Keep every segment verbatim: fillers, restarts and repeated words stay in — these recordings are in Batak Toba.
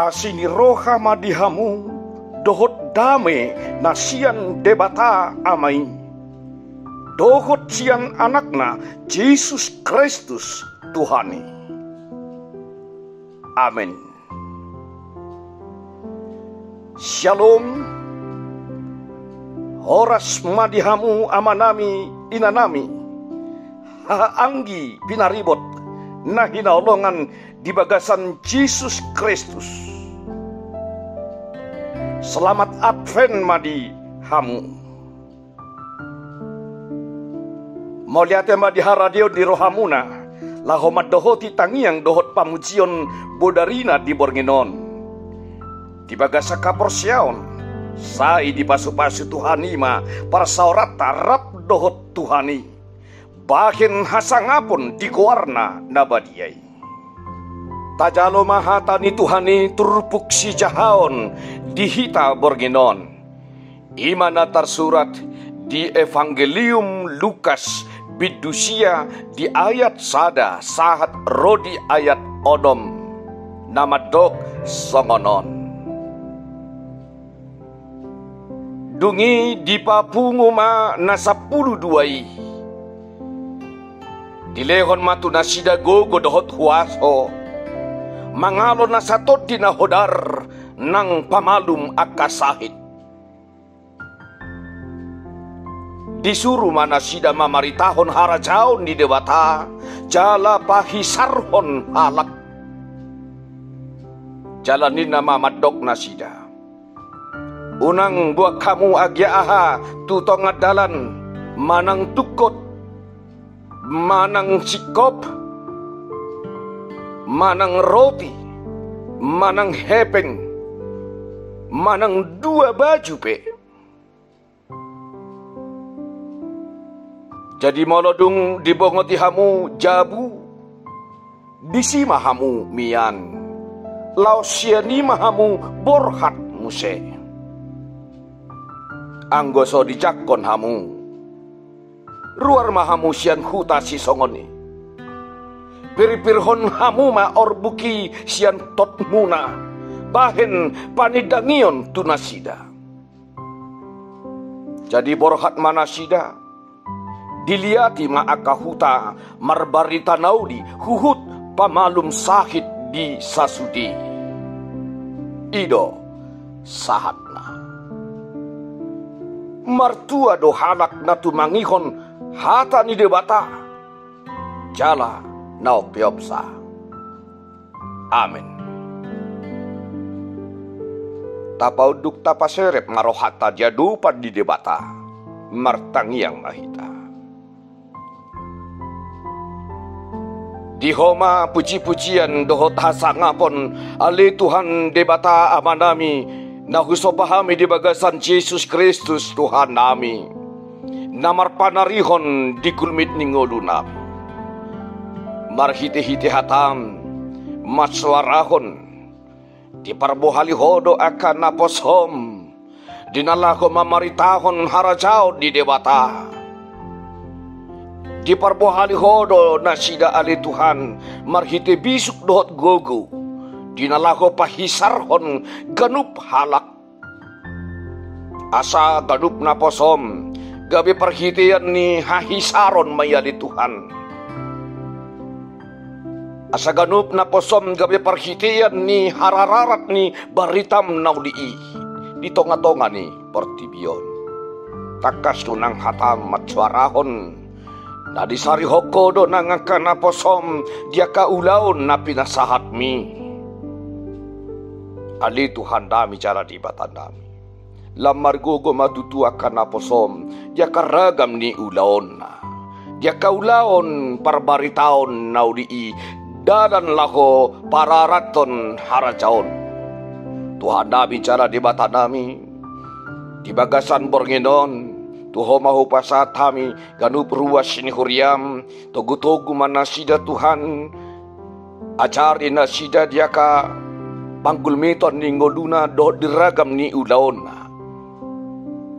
Asi ni roha ma di hamu dohot dame na sian Debata Ama i, dohot sian Anakna Jesus Kristus Tuhan i. Amen. Syalom. Horas ma di hamu amanami, inanami, haha anggi pinaribot na hinaholongan di bagasan Jesus Kristus. Selamat Advent ma di hamu. Mauliate ma di haradeon ni rohamuna, laho mandohoti tangiang dohot pamujion bodarina di borngin on. Di bagasan haporseaon, sai dipasupasu Tuhan i ma parsaoranta rap dohot Tuhan i, bahen hasangapon di goarna na badia i. Tajalo ma hata ni Tuhan i turpuk sijahaon di hita borngin on. I ma na tarsurat di Evangelium Lukas bindu sia di ayat sada sahat ro di ayat onom, na mandok songon on. Dung i dipapungu ma na sampulu dua i. Dilehon ma tu nasida gogo dohot huaso mangalo nasa tondi na hodar nang pamalum angka sahit. Disuru ma nasida mamaritahon harajaon ni Debata jala pahisarhon halak. Jala ninna ma mandok nasida: Unang boan hamu agia aha tu tonga dalan, manang tungkot, manang singkop, manang roti, manang hepeng, manang dua baju pe. Jadi molo dung dibongoti hamu jabu, disi ma hamu mian, laos sian i ma hamu borhat muse. Anggo so dijangkon hamu, ruar ma hamu sian huta sisongon i. Pirpirhon hamu ma orbuk i sian totmuna, bahen panindangion tu nasida. Jadi borhat ma nasida, diliati ma angka huta marbarita na uli huhut pamalum sahit di sasude. I do sahatna. Martua do halak na tumangihon hata ni Debata jala na umpeopsa. Amen. Tapaunduk tapaserep ma rohanta di adopan ni Debata. Martangiang ma hita. Di Ho ma pujipujian dohot hasangapon, ale Tuhan Debata Amanami, na husomba hami di bagasan Jesus Kristus Tuhannami, na marpanarihon di gulmit ni ngolunami. Marhitehite hataM mansoarahon, diparbohali Ho do angka naposoM, di na laho mamaritahon harajaon ni Debata. Diparbohali Ho do nasida ale Tuhan, marhite bisuk dohot gogo, di na laho pahisarhon ganup halak. Asa ganup naposoM gabe parhitean ni hahisaron ma i ale Tuhan. Asa ganup naposoM gabe parhitean ni harararat ni baritaM na uli i di tongatonga ni portibi on. Tangkas do nang hataM mansoarahon, na disarihon Ho do nang angka naposoM di angka ulaon na pinasahatMi. Ale Tuhannami jala Debatanami, lam margogo ma tutu angka naposoM di angka ragam ni ulaonna, di angka ulaon parbaritaon na uli i, dalan laho pararathon harajaon. Tuhannami jala Debatanami, di bagasan borngin on, tu Ho ma hupasahat hami ganup ruas ni huriaM, togutogu ma nasida Tuhan, ajari nasida di angka panggulmiton ni ngoluna dohot di ragam ni ulaonna.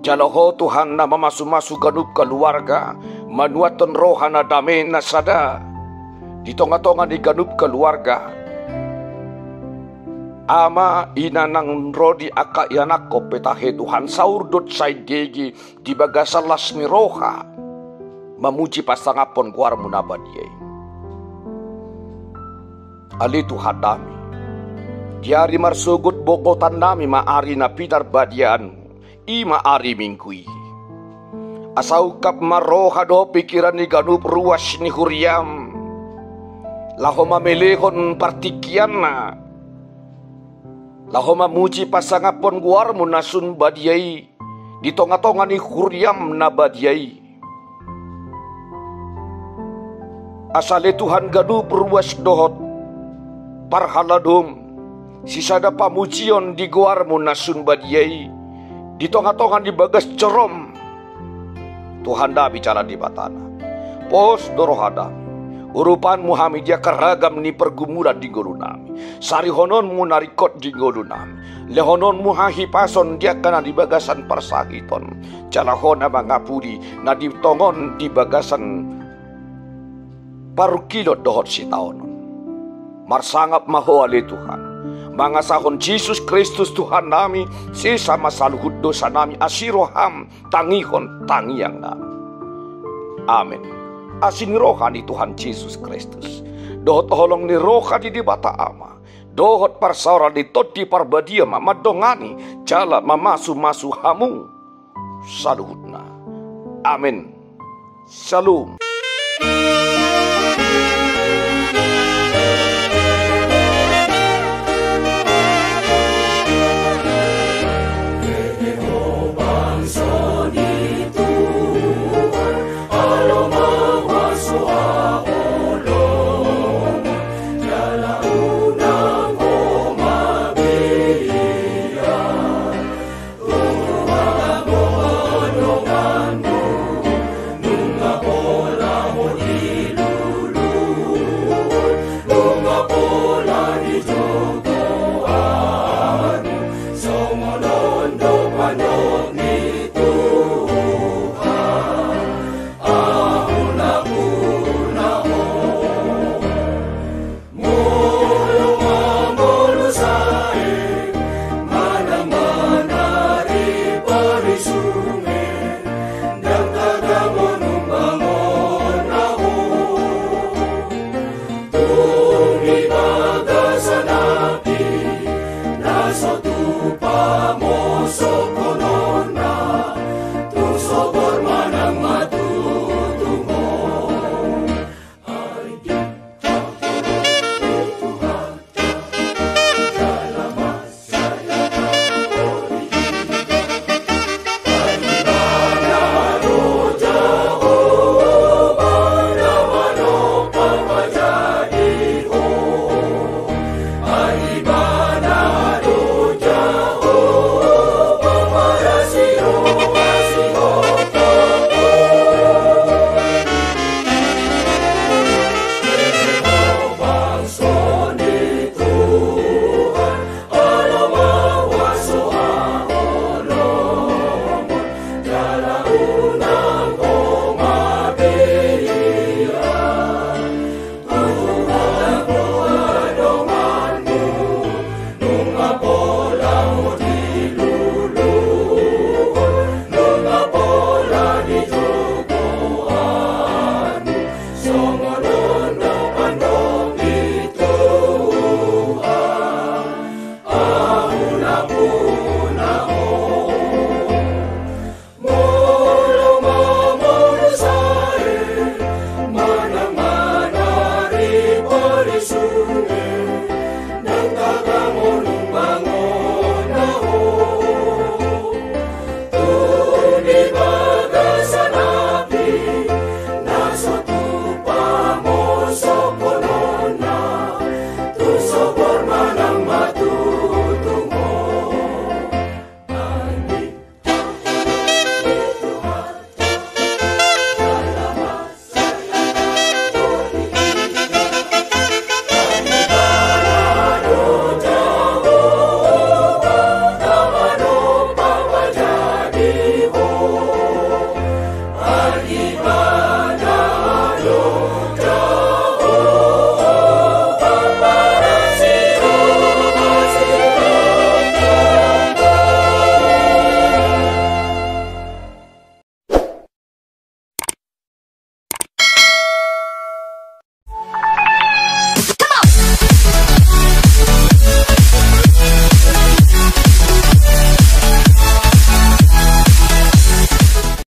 Jalo Ho Tuhan na mamasumasu ganup kaluarga, manuathon roha na dame na sada di tongatonga ni ganup kaluarga. Ama, ina nang ro di angka ianakhon pe tahe Tuhan saur dohot saindege di bagasan las ni roha mamuji pasangaphon goarmu na badia i. Ale Tuhannami, di ari marsogot bongotannami ma ari na pinarbadiaanmu, i ma ari Minggu i. Asa ungkap ma roha dohot pingkiran ni ganup ruas ni huriam laho mamelehon partingkianna laho mamuji pasangaphon goarmu na sun badia i di tongatonga ni huriam na badia i. Asa ale Tuhan ganup ruas dohot parhaladom sisada pamujion di goarmu na sun badia i di tongatonga ni bagas jorom. Tuhannami jala Debatanami, pos do rohanami, urupanmu hami di angka ragam ni pergumulan di ngolunami. Sarihononmu na ringkot di ngolunami, lehononmu hahipason di angka na di bagasan parsahiton, jala Ho na mangapuli na di tongon di bagasan parungkilon dohot sitaonon. Marsangap ma Ho ale Tuhan, mangasahon Jesus Kristus Tuhannami, sesa ma saluhut dosanami asi roham tangihon tangiangnami. Amen. Asi ni roha ni Tuhan Jesus Kristus dohot holong ni roha ni Debata Ama dohot parsaoran ni Tondi Parbadia ma mandongani jala mamasumasu hamu saluhutna. Amen. Shalom.